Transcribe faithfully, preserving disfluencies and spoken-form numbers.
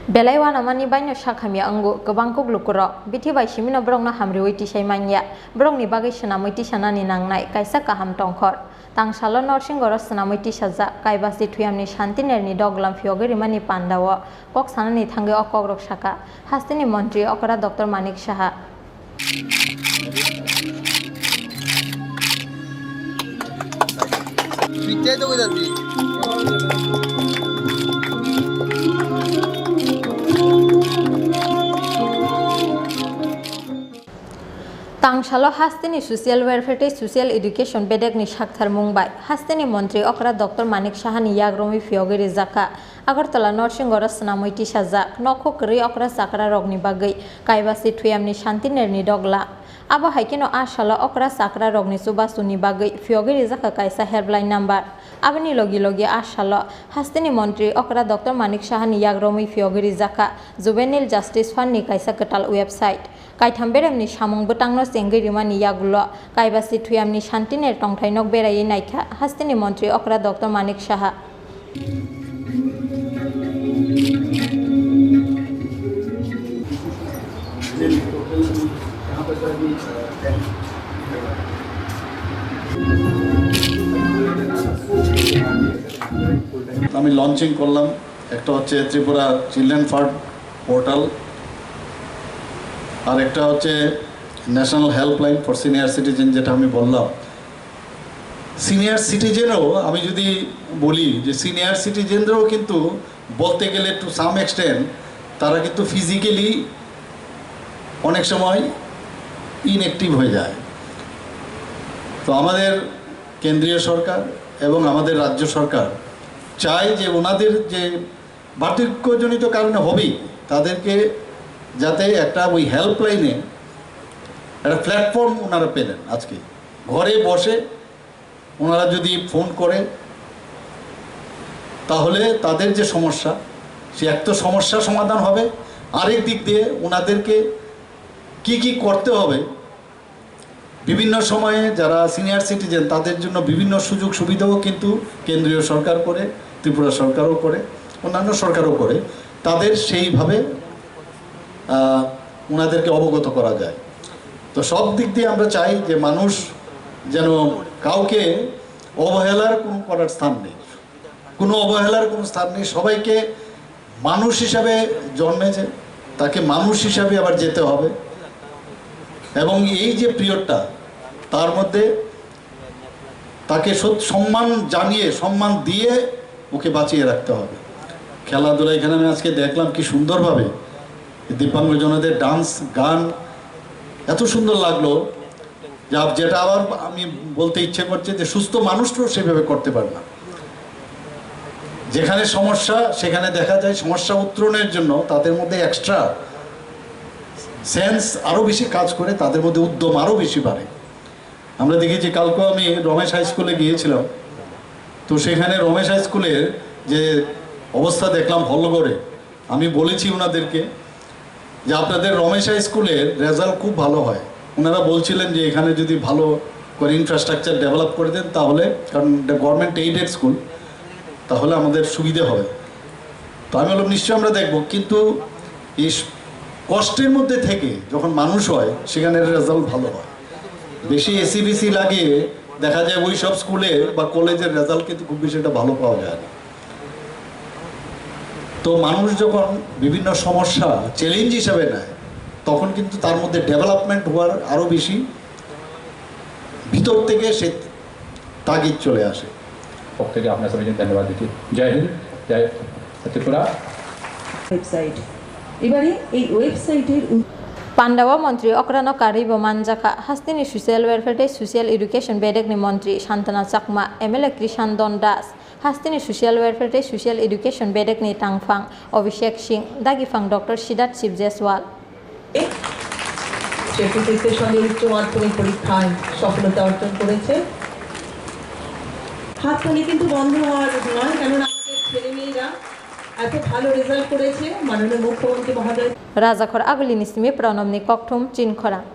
Belai uanamani baino sak hamya wngo kwbang kuk lukurok. Bithi bai simino borokno hamriui tisai manya. Borokni bagwi swnamwi tisanani nangnai kaisa kaham tongkhor. Tangsalo Norsingoro swnamwi tisajak Kaibasi Thuyamni Santinerni doglam phiyogwi rimani pandao kok sanani thangwi o kokrok saka hasteni montri okra Doctor Manik Saha. Tangsalo hasteni Social Welfare tei Social Education bedekni saktharmung bai hasteni montri okra Doctor Manik Sahani yagrumwi phiyogwi rijakha. Agartala Norsingoro swnamwi tisajak nokho kwrwi okra chakrarokni bagwi Kaibasi Thuyamni Santinerni dogla. Abo hai kheno a salo okra chakrarokni chubasuni bagwi phiyogwi rijakha kaisa helpline number. Aboni logi logi a salo hasteni montri okra Doctor Manik Sahani yagrumwi phiyogwi rijakha Juvenile Justice Fund ni kaisa kwtal website. Kaitham beremni samung bwtangno chengwi rimani yagulo Kaibasi Thuyamni Santiner tongthainok beraiwi naikha hasteni montri okra Doctor Manik Saha. আমি লঞ্চিং করলাম, একটা হচ্ছে Tripura children fund portal, আর একটা হচ্ছে national helpline for senior citizen, যেটা আমি বললাম। সিনিয়র সিটিজেনও আমি যদি বলি যে সিনিয়র সিটিজেনরাও কিন্তু বলতে গেলে টু সাম এক্সটেন্ট তারা কিন্তু ফিজিক্যালি অনেক সময় ইনঅ্যাক্টিভ হয়ে যায়। তো আমাদের কেন্দ্রীয় সরকার এবং আমাদের রাজ্য সরকার চায় যে ওনাদের যে বার্ধক্যজনিত কারণে হবেই, তাদেরকে যাতে একটা ওই হেল্পলাইনে একটা প্ল্যাটফর্ম ওনারা পেলেন আজকে। ঘরে বসে ওনারা যদি ফোন করে, তাহলে তাদের যে সমস্যা, সে এক তো সমস্যা সমাধান হবে, আরেক দিক দিয়ে ওনাদেরকে কি কি করতে হবে, বিভিন্ন সময়ে যারা সিনিয়র সিটিজেন, তাদের জন্য বিভিন্ন সুযোগ সুবিধাও কিন্তু কেন্দ্রীয় সরকার করে, ত্রিপুরা সরকারও করে, অন্যান্য সরকারও করে। তাদের সেইভাবে, আহ, ওনাদেরকে অবগত করা যায়। তো সব দিক দিয়ে আমরা চাই যে মানুষ যেন কাউকে অবহেলার কোনো করার স্থান নেই, কোনো অবহেলার কোনো স্থান নেই। সবাইকে মানুষ হিসাবে জন্মেছে, তাকে মানুষ হিসাবে আবার যেতে হবে। এবং এই যে পিরিয়ডটা, তার মধ্যে তাকে সত-, সম্মান জানিয়ে, সম্মান দিয়ে ওকে বাঁচিয়ে রাখতে হবে। খেলাধুলা এখানে আমি আজকে দেখলাম কি সুন্দরভাবে দিব্যাঙ্গজনদের ডান্স, গান এত সুন্দর লাগলো, যা, যেটা আবার আমি বলতে ইচ্ছে করছে যে সুস্থ মানুষরাও সেভাবে করতে পারে না। যেখানে সমস্যা, সেখানে দেখা যায় সমস্যা উত্তরণের জন্য তাদের মধ্যে এক্সট্রা সেন্স আরও বেশি কাজ করে, তাদের মধ্যে উদ্যম আরও বেশি বাড়ে। আমরা দেখেছি, কালকেও আমি রমেশ হাই স্কুলে গিয়েছিলাম, তো সেখানে রমেশ হাই স্কুলের যে অবস্থা দেখলাম হলঘরে, আমি বলেছি ওনাদেরকে যে আপনাদের রমেশ হাই স্কুলের রেজাল্ট খুব ভালো হয়। ওনারা বলছিলেন যে এখানে যদি ভালো করে ইনফ্রাস্ট্রাকচার ডেভেলপ করে দেন তাহলে, কারণ এটা গভর্নমেন্ট এইডেড স্কুল, তাহলে আমাদের সুবিধে হবে। তো আমি বললাম, নিশ্চয়ই আমরা দেখব, কিন্তু এই স-, কষ্টের মধ্যে থেকে যখন মানুষ হয়, সেখানে রেজাল্ট ভালো হয়। বেশি এসিবিসি লাগিয়ে দেখা যায় ওই সব স্কুলে বা কলেজের রেজাল্ট কিন্তু খুব বেশি একটা ভালো পাওয়া যায় না। তো মানুষ যখন বিভিন্ন সমস্যা চ্যালেঞ্জ হিসাবে নেয়, তখন কিন্তু তার মধ্যে ডেভেলপমেন্ট হওয়ার আরও বেশি ভিতর থেকে সে তাগিদ চলে আসে। পক্ষ থেকে আপনার সবাইকে ধন্যবাদ দিচ্ছি। জয় হিন্দ, জয় ত্রিপুরা। ওয়েবসাইট। এবারে এই ওয়েবসাইটের উ- Pandao montri okrano karwibo manjakha hasteni Social Welfare tei Social Education bedekni montri Santana Chakma, M L A Krishan Don Das, hasteni Social Welfare tei Social Education bedekni tangphang Abhishek Singh, dagiphang Doctor Sidat Shiv Jaiswal. সে কৃতিত্বের সঙ্গে উচ্চ মাধ্যমিক পরীক্ষায় সফলতা অর্জন করেছে। হাততালি কিন্তু বন্ধ হওয়ার নয়, কারণ আমাদের ছেলেমেয়েরা এত ভালো রেজাল্ট করেছে। মাননীয় মুখ্যমন্ত্রী মহোদয় Rajakhor Agulini simi Pranobni kokthum Chinkhorang.